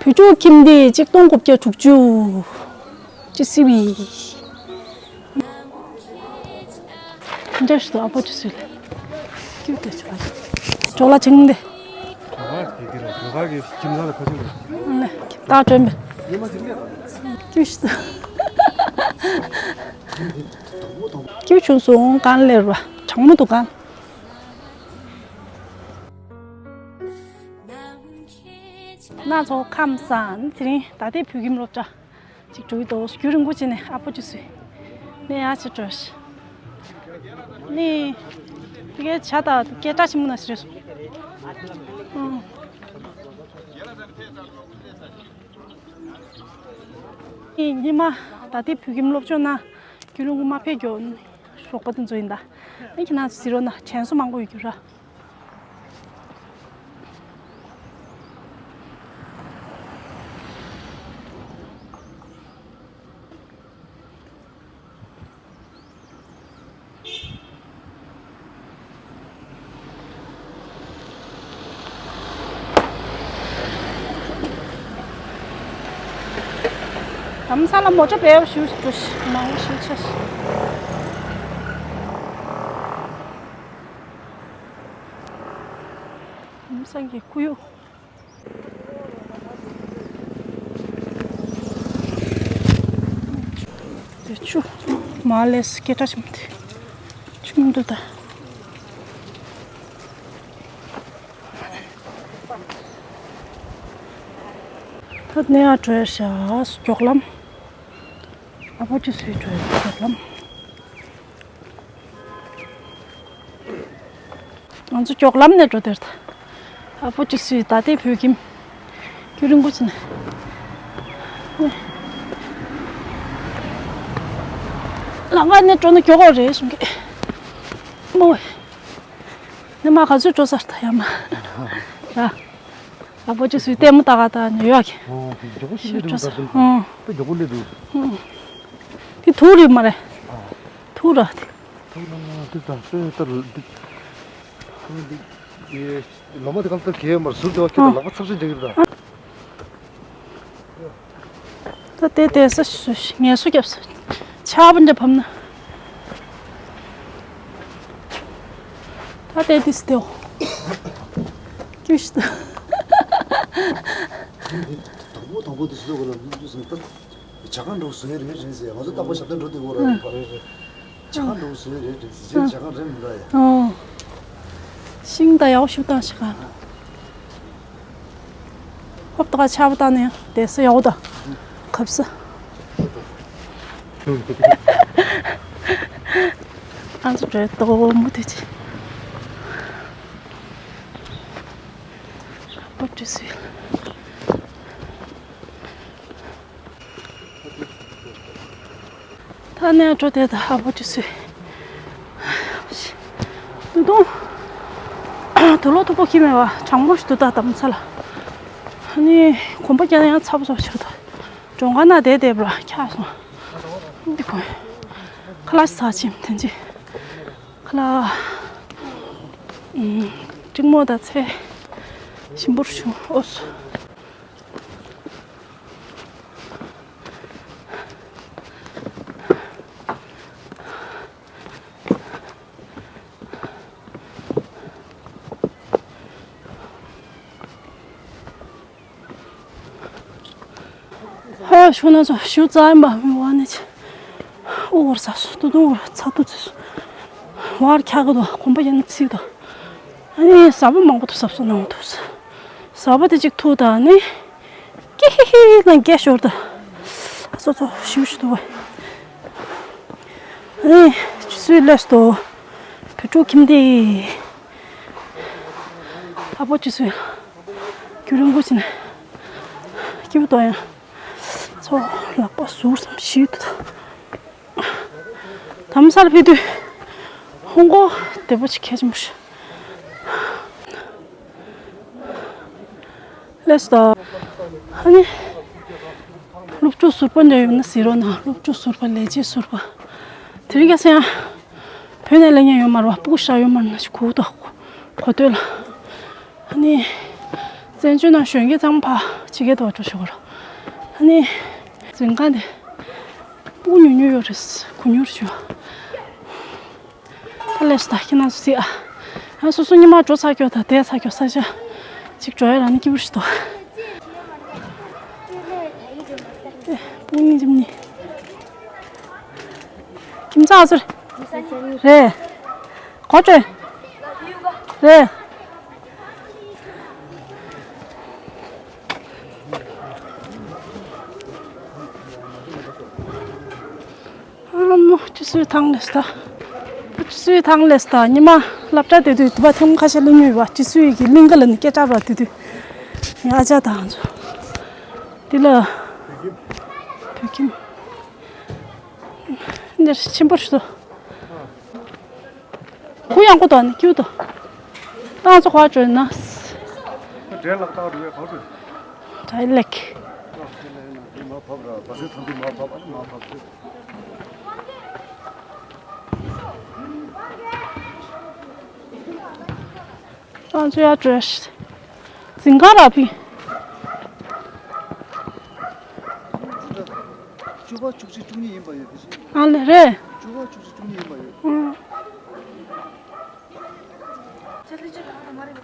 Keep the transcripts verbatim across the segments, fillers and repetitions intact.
བུ་ཕྲུག་ཁྱིམ་སྡེ་ཆིག་སྟོང་དགུ་བརྒྱ་དྲུག་ཅུ། ཅི་སི་བི། འདྲ་ཞིག་ཏུ་ཨ་ཕོ་ཅི་སུ་ལ། ཀྱུ་ཏེ་ཆོ་ལ། ཆོ་ལ་ཆིང་དེ། ད་དྲན་པས། ཀྱུ་ཞིག་ཏུ། ཀྱུ་ཆུང་སོང་གང་ལེར་བ། གྲང་མོ་འདུག་གང་། ན་ཚོ་ཁམས་སང་དེ་རིང་ད་ལྟའི་བོད་ཁྱིམ་སློབ་གྲྭ་ཅིག་འགྲོ་གི་འདུག་རྒྱུན་རིང་པོ་ཅིག་ནས་ཨ་ཕོ་ཅི་སུས་ནས་ཡར་ཕྱིར་འགྲོ་ཤི། ནས་དེ་གའི་བྱ་དང་སྐད་གྲགས་ཆེན་པོ་ན་ཞིག་རེད་སོང་། ཨང་། ནས་ཉི་མ་ད་ལྟའི་བོད་ཁྱིམ་སློབ་སྦྱོང་ནང་རྒྱུན་རིང་པོ་མ་ཕེབས་རྒྱུ་རོགས་པ་དེ་ཚོ་ཡིན་ད། ནས་ཁྱེད་རང་ཚོ་གཟིགས་རོགས་གནང་། དྲན་གསོ་མང་པོ་ཡོད་རྒྱུ་ར། དྷ་རམ་ས་ལ་མོ་ཊ་བེལ་ཞུ་ཞུ་མང་པོ་ཞུ་ཆ་ཞིག་དྷ་རམ་ས་གི་ཁོར་ཡུག་དེ་ཆུ་མ་ལས་སྐད་གྲགས་ཆེན་པོ་དེ་ཆུ་མི་འདུག་ད། ད་ནས་ཨ་བྲོས་ཤག་མགྱོགས་ལམ། ཨ་ཕོ་ཅི་སུའི་བྲོས་མགྱོགས་ལམ། ང་ཚོ་མགྱོགས་ལམ་ནས་འགྲོ་དེར་ད། ཨ་ཕོ་ཅི་སུའི་ད་ལྟའི་བོད་ཁྱིམ། རྒྱུན་རིང་པོ་ཅིག་ནས། ལམ་ཁ་ནས་འགྲོ་ན་མགྱོགས་པོ་རེད་གསུང་གི། མོ། ནི་མ་ག་ཚོད་འགྲོ་ཚར་ད་ཡ་མ། ཡ། ཨ་ཕོ་ཅི་སུའི་ལྟད་མོ་ལྟ་ག་ད་ནི་ཡོད་གི། ཨོ་དེ་མགྱོགས་པོ་ཞིག་ལས་འགྲོ་ད་དུང་། ཨོ། དཔེ་མགྱོགས་པོ་སླེབས་འདུག་ཨོ། དེ་ཐུག་རེད་མ་རེད། ཨ། ཐུག་ར་དེ། ཐུག་ན་དེ་ད་དཔེ་ལྟར་འདི། ཨ་འདི། ལོ་མ་དེ་གང་ལྟར་གས་མར་ཟུར་དེ་བ་ཁྱེད་ལག་པ་ཚབ་ཚུབ་རྒྱག་གི་རེད་ད། ད་དེ་དེ་ས་ངལ་གསོ་རྒྱབ་ས། ཆར་པ་འདྲ་བབས་ན། ད་དེ་དེ་སི་དེའོ། ཀྱུ་ཤི་ད། དང་པོ་དང་པོ་དེ་སུ་ལོ་ག་ལ་ལུག་ཅུ་སུ་ད། ཇ་ཁང་འགྲོ་བཟོས་རེད་རེད་ཟེར། ང་ཚོ་རྟག་པར་ཞབས་བརྟན་འགྲོ་དུས་འོ་ར་ཡིན་པ། ཇ་ཁང་འགྲོ་བཟོས་རེད་རེད་ཟེར། ཇ་ཁང་རེད་མི་འདྲ་ཡ། ཨོ། ཤིང་ད་ཡག་ཤུ་བཏང་ཞིག་ག་ཧོབ་ཏོ་ཆར་པ་བཏང་ནས་དེ་ས་ཡག་ད། ཁབ་ས། ང་ཚོ་བྲོས་ཏོ་མུ་དེ་ཅི། ཨ་ཕོ་ཅི་སུའི། ད་ནས་འགྲོ་དེ་ད་ཨ་ཕོ་ཅི་སུའི། དུ་དུང་། དུ་ལོ་ཐུག་པོ་ཁྱི་མེད་བ་གྲང་མོ་ཞིག་ཏུ་ད་དམ་ཚ་ལ། ཨ་ནི་གོམ་པ་རྒྱག་ན་ཡང་ཚ་པོ་ཚ་པོ་ཆགས་ད། གྲོང་ཁ་ན་བསྡད་བསྡད་པ་ལ་འཁྱག་སོང་། འདི་ཁོ། ཁ་ལག་ཟ་ཕྱིན་དེ་ཅི། ཁ་ལག་ཨུམ། ཀྲིག་མོ་དང་ཚལ། ཞིམ་པོར་བྱུང་ཨོ་སོ། ཧ་ཡ་ཤུ་ན་ཚོ་ཞུ་ཙ་ཡིན་པ་མི་བ་ནི་ཆེ། ཨོ་བར་ས་སུ་ཏུ་ཏུ་བར་ཚ་ཏུ་ཚི་སུ། བར་ཁྱག་གི་དོ་གོམ་པ་ཡན་ཚིག་དོ། ཨ་ནི་ཟ་བ་མང་པོ་ཏུ་ཟབ་སོ་ནང་ཏུ་ཟ། ཟ་བ་དེ་ཅིག་ཐུག་ད་ནི། ཀི་ཧི་ཧི་ནང་སྐད་ཤོར་ད། ཨ་ཚོ་ཚོ་ཞུ་ཞུ་ཏུ་བ། ཨ་ནི་ཅི་སུའི་ལས་སུ་དོ། བུ་ཕྲུག་ཁྱིམ་དེ། ཨ་ཕོ་ཅི་སུའི། རྒྱུན་རིང་པོ་ཕྱིན་ནས། སྐྱིད་པོ་དོ་ཡང་། ཚོ་ལག་པ་ཟུར་ཙམ་ཞིག་ཏུ། དྷ་རམ་ས་ལ་ཕེབས་དུས། ཧོང་ཀོང་བདེ་པོ་ཅིག་ཁྱེད་ཅི་མོ་ཤི། ལས་སུ་ད། ཨ་ནི། སློབ་ཕྲུག་ཟུར་པ་འདྲ་ཡོད་ན་ཟེར་རོགས་གནང་། སློབ་ཕྲུག་ཟུར་པ་ལས་བྱེད་ཟུར་པ། དེ་རིང་ཁ་སང་ཡང་། བོད་ནས་སླེབས་མཁན་ཡོད་མ་རེད་བ། སྤུ་གུ་ཞིག་ཡོད་མ་རེད་ན་ཞིག་གུ་དོ། གོ་ཐོས་ལ། ཨ་ནི། བཙན་བྱོལ་ནང་གཞོན་སྐྱེས་ཚང་མ་ཕར་ཕྱི་རྒྱལ་དུ་འགྲོ་ཆོག་གི་རེད། ཨ་ནི་འཛིན་ཁང་དེ་སྤུ་གུ་ཉུང་ཉུང་ཡོད་རེད། སྒུག་ཉུང་རེད་ཤག་ད་ལས་སུ་ད་ཁྱེད་རང་ཚོ་གཟིགས་ཨ། ང་སོ་སོ་ཉི་མ་འགྲོ་ཚར་ཀྱོག་དང་བསྡད་ཚར་ཀྱོག་ས་ཆ་ཅིག་འགྲོ་ཡ་རག་ན་སྐྱིད་པོ་ཞིག་འདུག་ཨེ། སྤུ་གུ་གཉིས་ཅིག་ནི། ཁྱིམ་ཚང་ཚོ་རེད། གོ་ཆོད། རེད། ཨ་མོ་ཅི་སུའི་ཐང་ལས་ད། ཅི་སུའི་ཐང་ལས་ད་ཉི་མ་སློབ་གྲྭ་དེ་དུས་དུ་བ་ཐེངས་ཁ་ཤས་ལ་ཉོས་པ་ཅི་སུའི་གི་གླིང་ག་ལ་ནི་སྐད་གྲགས་པ་དེ་དུས། ཨ་ཅག་དང་ཚོ། དེ་ལ། བོད་ཁྱིམ། འདིར་ཆེན་པོར་ཞུ། ཁུ་ཡང་ཁུ་དོ་ནི་ཁྱིའུ་དོ། ཏང་ཚོ་ཁ་བྱོས་ན། འདྲེ་ལག་ཏག་རུ་བའི་བབ་རུ། དྲ་ལེགས། མ་བབ་ར་བ་སུའི་ཐང་དུ་མ་བབ་ཨ་མ་བབ་རུ། ཏང་ཚོ་ཡ་བྱོས། འཛིན་ག་ར་ཕི། བཅུ་པ་བཅུ་གཅིག་བཅུ་གཉིས་ཡིན་པ་ཡོད་དེ་བཞིན། ཨ་ལེ་རེད། བཅུ་པ་བཅུ་གཅིག་བཅུ་གཉིས་ཡིན་པ་ཡོད། ཨང་།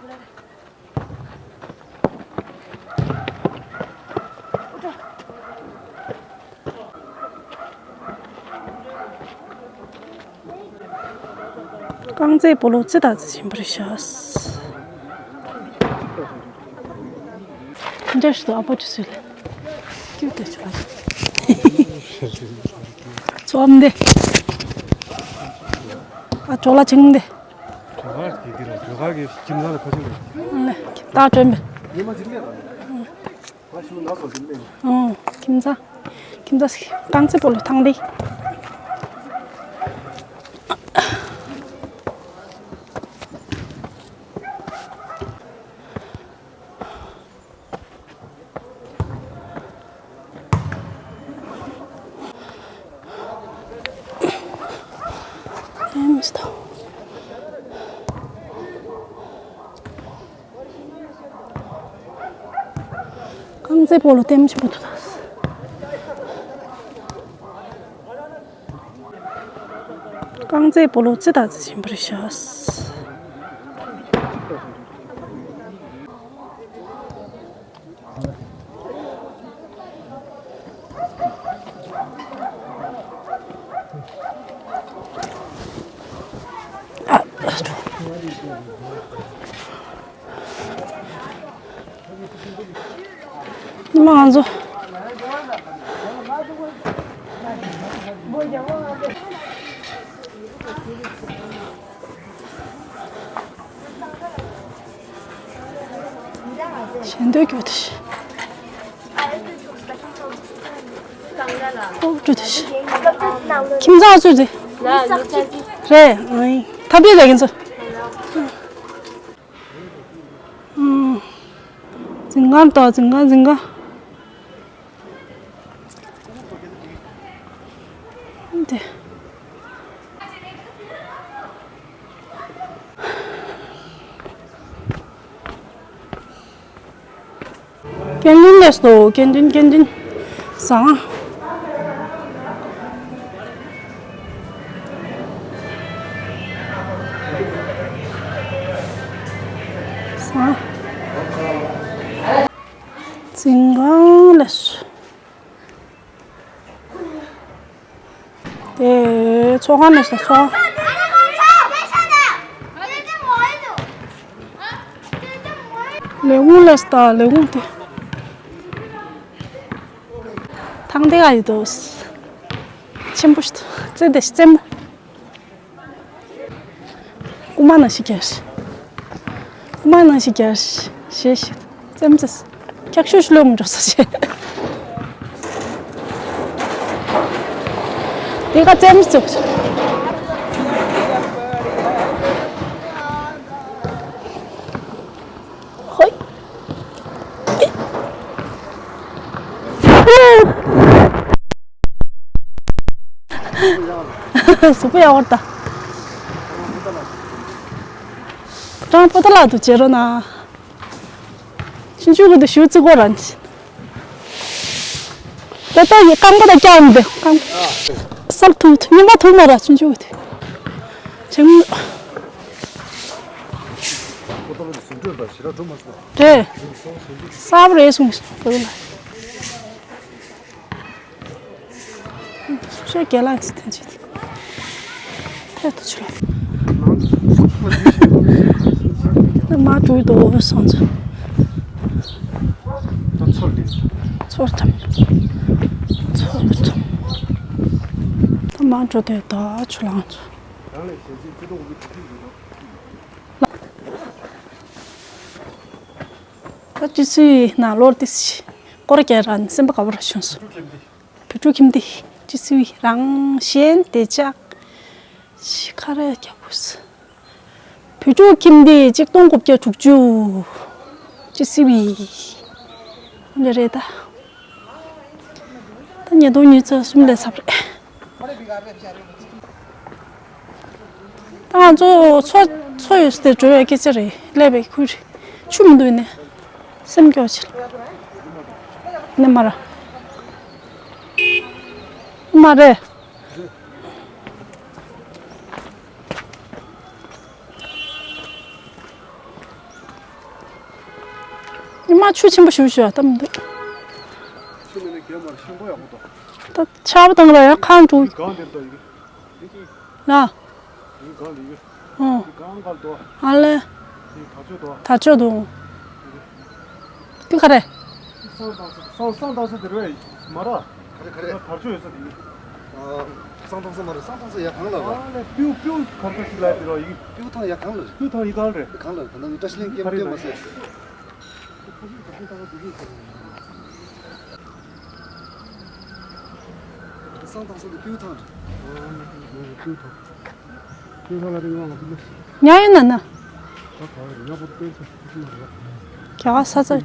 རྐང་རྩེད་སྤོ་ལོ་རྩེ་དང་རྩེ་ཆེན་པོ་རེད་ཤག་འདྲ་ཞིག་ཏུ་ཨ་ཕོ་ཅི་སུས་ལ་ཀྱུ་ཏེ་ཆོག་ཚོམ་འདི་ཨ་ཅོ་ལ་ཆིང་འདི། ཇོ་ཁ་གི་འདི་ལ་ཇོ་ཁ་གི་ཁྱིམ་ཚང་ལ་ཁ་ཆིང་རེད། ད་དྲན་པས། ཉི་མ་ཅིག་སླེབས་པ་ནི། ང་ཞུ་ན་སོ་ཞིག་སླེབས། ཨོ། ཁྱིམ་ཚང་། ཁྱིམ་ཚང་ཞིག་རྐང་རྩེད་སྤོ་ལོ་ཐང་འདི། རྐང་རྩེད་སྤོ་ལོ་ལྟད་མོ་ཆེན་པོ་འདུག་ད། རྐང་རྩེད་སྤོ་ལོ་རྩེ་དང་རྩེ་ཆེན་པོ་རེད་ཤག་ཉི་མ་ང་ཚོ། ཞེ་འདོད་སྐྱོ་དེ། ཨོ་ཀྲུ་དེ། ཁྱིམ་ཚང་ཚོ་དེ། རེད། ཐབ་རེད་རེད་ཁྱིམ་ཚང་། འཛིན་གྲྭ་དང་འཛིན་གྲྭ་འཛིན་གྲྭ། འདི། དགེ་འདུན་ལས་སོ། དགེ་འདུན་དགེ་འདུན། བཟང་། བཟང་། འཛིན་གྲྭ་ལས་སོ། དེ་ཚོགས་ཁང་ནས་ཚོགས་ཁང་། ལས་ཁུངས་ལས་སུ་ལྟ་ལས་ཁུངས་དེ། ཐང་དེ་ག་ཡོད་དོ། ཆེན་པོ་ཞིག་ཏུ་རྩེ་དེ་རྩེ་མོ། རྐུ་མ་ནང་བཞིན་རྒྱག་རྐུ་མ་ནང་བཞིན་རྒྱག་ཞེས་ཞེས་རྩེམ་རྩེས། འཁྱག་ཤུག་ཤུག་ལོག་མི་འགྲོ་ས་བྱས། དེ་ག་རྩེམ་རྩེས། ཧོꯏ། གཟུགས་པོ་ཡག་པོ་རེད་ད། ཀྲང་པོ་ཏ་ལ་དུ་བྱེད་རོགས་གནང་། ཆུང་ཆུང་གི་དུ་ཞུ་ཙི་གོ་ར་ནི། ད་ལྟ་ཡི་རྐང་པ་ད་བཀྱག་མི་འདུག་རྐང་པ། སལ་ཐུག་ཐུག་ཉིན་ག་ཐུག་མ་ར་ཆུང་ཆུང་གི་དུ། ཆེན་མོ། རེད། གསར་པ་རེད་གསུངས་སོང་ལ། སུ་ཤོད་རྒན་ལགས་ཀྱིས་ཐོན་ཆེད་དེ། ཐད་དུ་ཆུ་ལ། ནི་མ་འགྲོ་འདུག་སོང་ཚོ། ད་ཚོར་དེ། ཚོར་དམ། ཚོར་དམ། ད་མ་འགྲོ་དེ་ད་ཆུ་ལང་ཚོ། ད་ཅི་སུའི་ནང་ལོར་དེ་སྐོར་རྒྱག་ར་ནི་སེམས་པ་དགའ་པོ་ར་བྱུང་སོང་། བོད་ཕྲུག་ཁྱིམ་སྡེ་ཅི་སི་བི་རང་གཞན་བདེ་འཇགས་ཤི་ཁ་ར་རྒྱག་དགོས། བོད་ཕྲུག་ཁྱིམ་སྡེ་གཅིག་སྟོང་དགུ་བརྒྱ་དྲུག་ཅུ་ཅི་སི་བི་འདི་རེད་ད། ད་ཉིས་སྟོང་ཉི་ཤུ་རྩ་གསུམ་ལས་ཚབ་རེད། ད་ང་ཚོ་མཚོ་མཚོ་ཡོད་སའི་འགྲོ་བའི་སྐད་ཆ་རེད། སླེབས་པའི་ཁུལ་རེད། ཆུ་མི་འདུག་ནས་སེམས་སྐྱོ་ཆེ་ནས་མ་ར། མ་རེད། ཉི་མ་ཆུ་ཆེན་པོ་ཞུ་ཞུ་བ་ལྟ་མི་འདུག་ཆུ་ནི་ནི་རྒན་མར་ཤིང་ཏོག་ཡག་པོ་འདུག་ད་ཆར་པ་བཏང་ལ་ཡང་ཁང་འགྲོ། གང་དེར་འདུག་ཡིན། ལ། ཡིན་གང་ལ་ཡོད། ཨོ། གང་གང་འདུག་ཨ་ལེ། ཡིན་ཐག་ཆོད་འདུག་ཐག་ཆོད་འདུག་འདི་ག་རེ། སང་བཏང་ས་སང་སང་བཏང་ས་དེ་རེད་མ་ར། ག་རེ་ག་རེ། ད་བར་ཆོད་ཡོད་ས་དེ་ཡིན། ཨ། སང་བཏང་ས་མ་རེད། སང་བཏང་ས་ཡ་གང་ལ་ར། ཨ་ལེ་པིའུ་པིའུ་གར་ས་ཞིག་ལ་དེ་ར་ཡིན། པིའུ་ཐང་ཡ་གང་ལ་རེད། པིའུ་ཐང་ཡི་གང་རེད། གང་ལ་རེད། ད་ནི་བཀྲ་ཤིས་གླིང་ཀེམ་ཀེམ་མ་ཟེར། སང་བཏང་ས་དེ་པིའུ་ཐང་རེད། པིའུ་ཐང་ལ་རེད་ང་ང་ཚོ་ལ། ཉ་ཡོད་ན་ན། ད་ག་རེ་ཉ་པོ་ཏོག་ཙམ་ཤི་མ་རེད། རྒྱ་གར་ས་ཚ།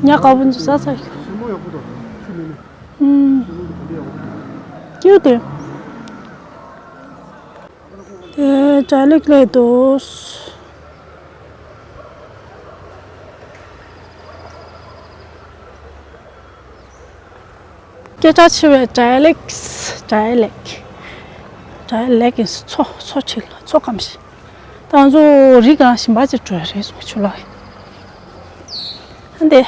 ཉ་དགའ་པོ་ཚོ་ས་ཚ། ཤི་མོ་ཡག་པོ་དང་ཆུ་མེད་ནི། ཨུམ། ཤི་མོ་དེ་ག་འདྲ་ཡག་པོ་དང་། ཀྱེ་དེ། དེ་ཌའི་ལེག་ལས་དོ། སྐད་གྲགས་ཆེ་བའི་ཌའི་ལེག་ཌའི་ལེག་ཌའི་ལེག་ཡིན་མཚོ་མཚོ་ཁྲིད་ལ་མཚོ་སྐམ་ཞིང་། ད་ང་ཚོ་རི་སྒང་ཞིམ་པ་ཅིག་འགྲོ་ཡ་རེད་གསུངས་ཆུ་ལོག་ཡིན། ཨ་འདི།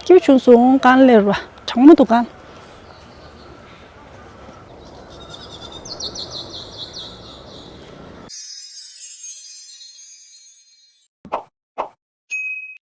སྐྱིད་བྱུང་སོང་གང་ལེར་བ་གྲང་མོ་འདུག་གང་།